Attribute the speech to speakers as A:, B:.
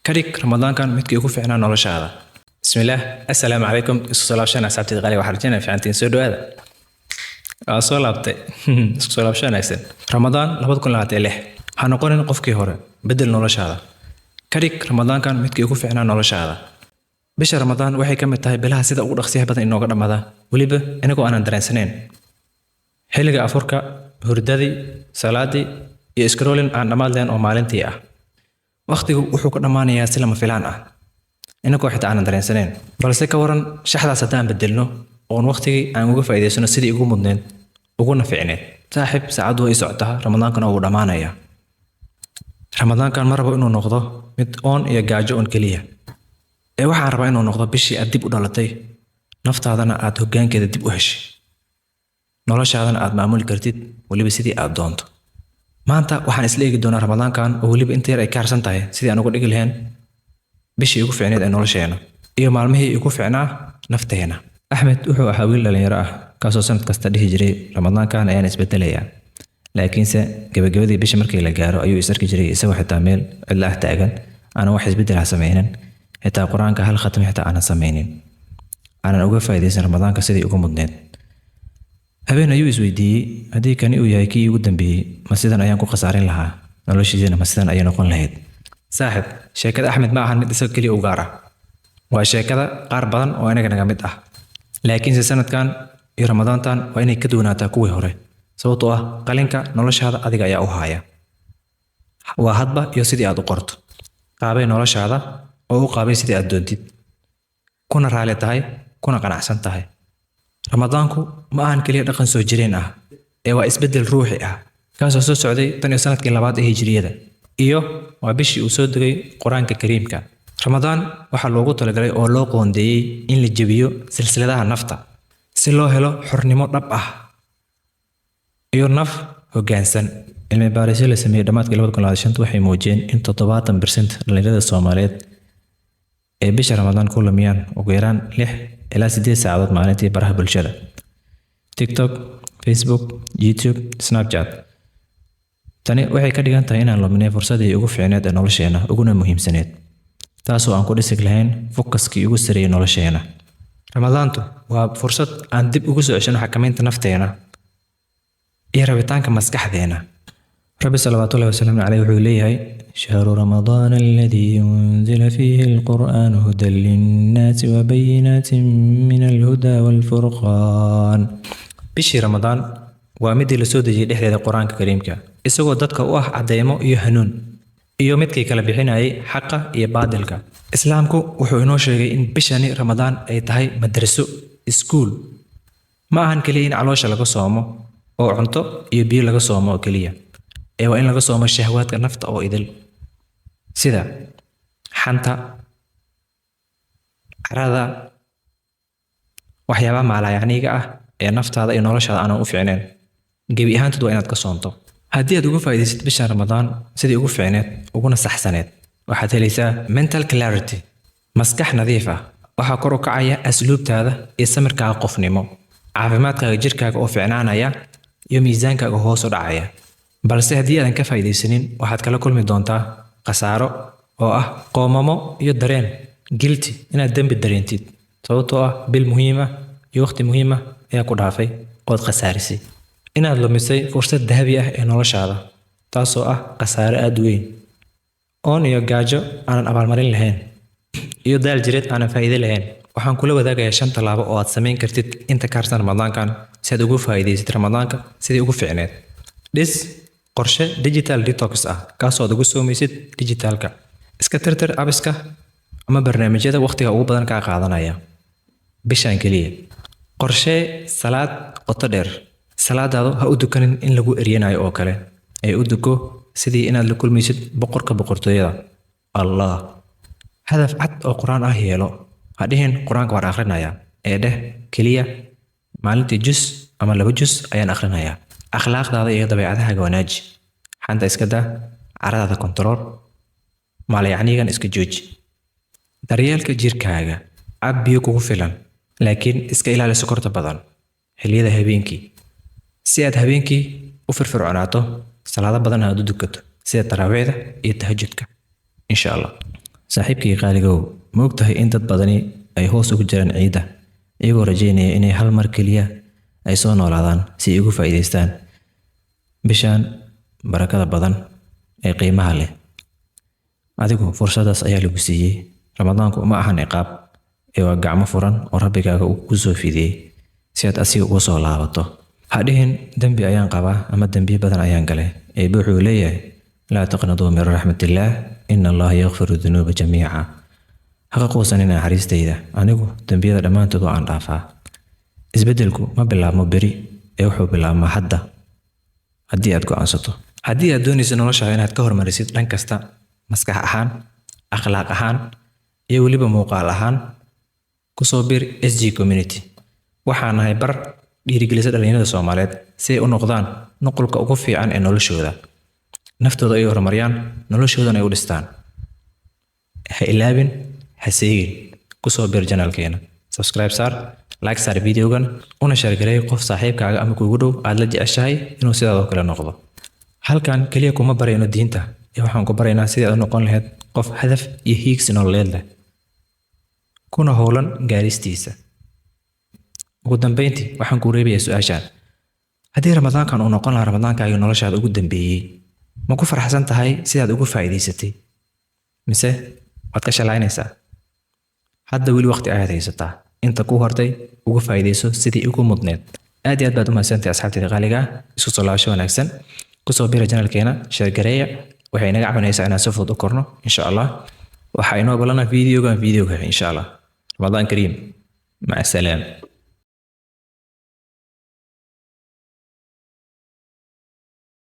A: Ka dhig Ramadaankan midkii ugu fiicnaa noloshaada. Bismillaah, assalaamu calaykum, isku soo laabshaan asxaabtayda qaaliga. Waxaan rajeynaya fiicantiin. Soo dhawaada, waa soo laabtay, isku soo laabsho wanaagsan. Ramadaan 2026, ha noqonin qofkii hore, bedel noloshaada. Ka dhig Ramadaankan midkii ugu fiicnaa noloshaada. Bisha Ramadaan waxay ka mid tahay bilaha sida ugu dhaqsiyaha badan inooga dhammaada, weliba inagoo aanan dareensanayn. Xilliga afurka, hurdadii, salaadii iyo scrolling aan dhammaad lahayn oo maalintii ah, waqtigu wuxuu ka dhammaanayaa si lama filaan ah, inagoo xitaa aanan dareensanayn. Balse ka waran shaxdaas haddaan bedelno oon waqtigii aan uga faa'iidaysano sidii ugu mudneyd uguna fiicneed? Saaxiib, saacaddu way socotaa, Ramadaankana wuu dhammaanayaa. Ramadaankan ma rabo inuu noqdo mid oon iyo gaajo on keliya, ee waxaan rabaa inuu noqdo bishii aad dib u dhalatay, naftaadana aad hoggaankeeda dib u heshay, noloshaadana aad maamuli kartid weliba sidii aad doonto. Maanta waxaan isla eegi doonaa Ramadaankan oo weliba inta yar ay ka harsan tahay sidii aan uga dhigi lahayn bishii ugu fiicneed ee nolosheena iyo maalmihii ugu fiicnaa nafteena. Axmed wuxuu ahaa wiil dhalinyaro ah kaasoo sanad kasta dhihi jiray, "Ramadaankan ayaan isbedelayaa." Laakiinse gabagabadii bisha markii la gaaro ayuu is arki jiray isagoo xitaa meel cidla ah taagan, aanan wax isbeddel ah sameynin, xitaa Qur-aanka hal khatmi xitaa aanan sameynin, aanan uga faa'iidaysan Ramadaanka sidii ugu mudneed. Habeen ayuu isweydiiyey, haddii kani uu yahay kii ugu dambeeyey, ma sidan ayaan ku khasaarin lahaa? Noloshiisana ma sidan ayay noqon lahayd? Saaxib, sheekada Axmed ma ahan mid isaga keliya u gaar ah, waa sheekada qaar badan oo inaga naga mid ah. Laakiinse sanadkan iyo Ramadaantan waa inay ka duwanaataa kuwii hore, sababtoo ah qalinka noloshaada adiga ayaa u haaya. Waa hadba iyo sidii aad u qorto. Qaabay noloshaada oo u qaabay sidii aad doontid, kuna raali tahay, kuna qanacsan tahay. Ramadaanku ma ahan keliya dhaqan soo jireen ah, ee waa isbeddel ruuxi ah kaasoo soo socday tan iyo sanadkii labaad ee Hijriyada, iyo waa bishii uu soo degay Qur-aanka Kariimka. Ramadaan waxaa loogu talagalay oo loo qoondeeyey in la jebiyo silsiladaha nafta si loo helo xornimo dhab ah iyo naf hoggaansan. Cilmi baarisyo la sameeyey dhammaadkii 2025 waxay muujiyeen in 70% dhalinyarada Soomaaliyeed ee bisha Ramadaan ku lumiyaan ugu yaraan 6 ilaa 8 saacadood maalintii baraha bulshada: TikTok, Facebook, YouTube, Snapchat. Tani waxay ka dhigan tahay inaan luminay fursadii ugu fiicneed ee nolosheena uguna muhiimsaneed, taasoo aan ku dhisi lahayn focuskii ugu sareeyay nolosheena. Ramadaantu waa fursad aan dib ugu soo ceshano xakamaynta nafteena iyo rabitaanka maskaxdeena. Rabbi salawaatullahi wasalaamu caleyh wuxuu leeyahay: شهر رمضان الذي أنزل فيه القرآن هدى للناس وبينات من الهدى والفرقان. Bishii Ramadaan waa midii la soo dejiyey dhexdeeda Qur-aanka Kariimka, isagoo dadka u ah cadeymo iyo hanuun iyo midkii kala bixinayay xaqa iyo baadilka. Islaamku wuxuu inoo sheegay in bishani Ramadaan ay tahay madraso, iskuul. Ma ahan keliya in caloosha laga soomo oo cunto iyo biyo laga soomo oo keliya, ee waa in laga soomo shahwaadka nafta oo idil, sida xanta, carada, waxyaabaha maalayacniga ah ee naftaada iyo noloshaada aanan u fiicnayn. Gebi ahaantood waa inaad ka soonto. Haddii aad uga faa'iidaysid bishan Ramadaan sidii ugu fiicneed uguna saxsaneed, waxaad helaysaa mental clarity, maskax nadiif ah. Waxaa kor u kacaya asluubtaada iyo samirkaaga qofnimo, caafimaadkaaga jirkaaga oo fiicnaanaya iyo miisaankaaga hoos u dhacaya. Balse haddii aadan ka faa'iidaysanin, waxaad kala kulmi doontaa khasaaro oo ah qoomamo iyo dareen guilty, inaad dembi dareentid, sababtoo ah bil muhiim ah iyo waqti muhiim ah ayaa ku dhaafay ood khasaarisay, inaad lumisay fursad dahabi ah ee noloshaada, taasoo ah khasaare aad u weyn. Oon iyo gaajo aanan abaalmarin lahayn iyo daal jireed aanan faa'iido lahayn. Waxaan kula wadaagayaa shan tallaabo oo aad samayn kartid inta ka harsan Ramadaankan si aad ugu faa'iidaysid Ramadaanka sidii ugu fiicneed. Dhis qorshe digital detox ah kaasoo aad ugu soomaysid digitalka. Iska tirtir appska ama barnaamijyada waqtiga ugu badan kaa qaadanaya bishan keliya. Qorshee salaad qoto dheer. Salaadaadu ha u dukanin in lagu eryanayo oo kale, ee u duko sidii inaad la kulmaysid boqorka boqortooyada, Allah. Hadaf cad oo Qur-aan ah yeelo. Ha dhihin, "Qur-aanka waan akhrinayaa," ee dheh keliya, "Maalintii jus ama laba jus ayaan akhrinayaa." Akhlaaqdaada iyo dabeecadahaaga wanaaji. Xanta iska daa, caradaada control, maalayacnigan iska jooji. Daryeelka jirkaaga: cab biyo kugu filan, laakiin iska ilaali sokorta badan xilliyada habeenkii, si aad habeenkii u firfircoonaato, salaado badan aad u dukato, sida taraawiixda iyo tahajudka, insha Allah. Saaxiibkii qaaligow, ma ogtahay in dad badani ay hoos ugu jiraan ciidda, iyagoo rajeynaya inay hal mar keliya ay soo noolaadaan si ay ugu faa'iidaystaan bishan barakada badan ee qiimaha leh? Adigu fursadaas ayaa lagu siiyey. Ramadaanku ma ahan ciqaab, ee waa gacmo furan oo Rabbigaaga uu kuu soo fidiyey si aad asiga uga soo laabato. Ha dhihin dembi ayaan qabaa ama dembiyo badan ayaan galay. Eebbe wuxuu leeyahay: laa taqnaduu min raxmatillaah, ina Allaha yakfiru dunuuba jamiica. Ha ka quusanin naxariistayda, anigu dembiyada dhammaantood waa aan dhaafaa. Isbeddelku ma bilaabmo beri, ee wuxuu bilaabmaa hadda, haddii aad go'aansato. Haddii aad doonayso noloshaada inaad ka hormarisid dhan kasta, maskax ahaan, akhlaaq ahaan iyo weliba muuqaal ahaan, kusoo bir SG Community. Waxaan nahay bar dhiirigelisa dhalinyarada Soomaaliyeed si ay u noqdaan nuqulka ugu fiican ee noloshooda, naftooda ay horumariyaan, noloshoodana ay u dhistaan. Ha ilaabin, ha seegin, kusoo bir channelkeena, subscribe saar, like saar videogan, una share gareey qof saaxiibkaaga ama kuugu dhow aad la jeceshahay inuu sidaadoo kale noqdo. Halkan keliya kuma barayno diinta, ee waxaan ku baraynaa sidii aad u noqon lahayd qof hadaf iyo hiigsi nololeed leh, kuna howlan gaaristiisa. Ugu dambeyntii, waxaan kuu reebayaa su-aashan: haddii Ramadaankan uu noqon lahaa Ramadaankaagii noloshaada ugu dambeeyey, ma ku faraxsan tahay sidaad ugu faa'iidaysatay, mise waad ka shalaynaysaa? Hadda weli waqti ayaad haysataa. Inta kuu hortay uga faa'iidayso sidii ugu mudneed. Aad iyo aad baad u mahadsantahay, asxaabtayda qaaliga ah. Isku soo laabasho wanaagsan. Kusoo bira channelkeena, share gareeya, waxay naga caawinaysaa inaan si fudud u korno, insha Allah. Waxaa inoo balana videogan videoga, insha Allah. Ramadaan kariim, maca salaam.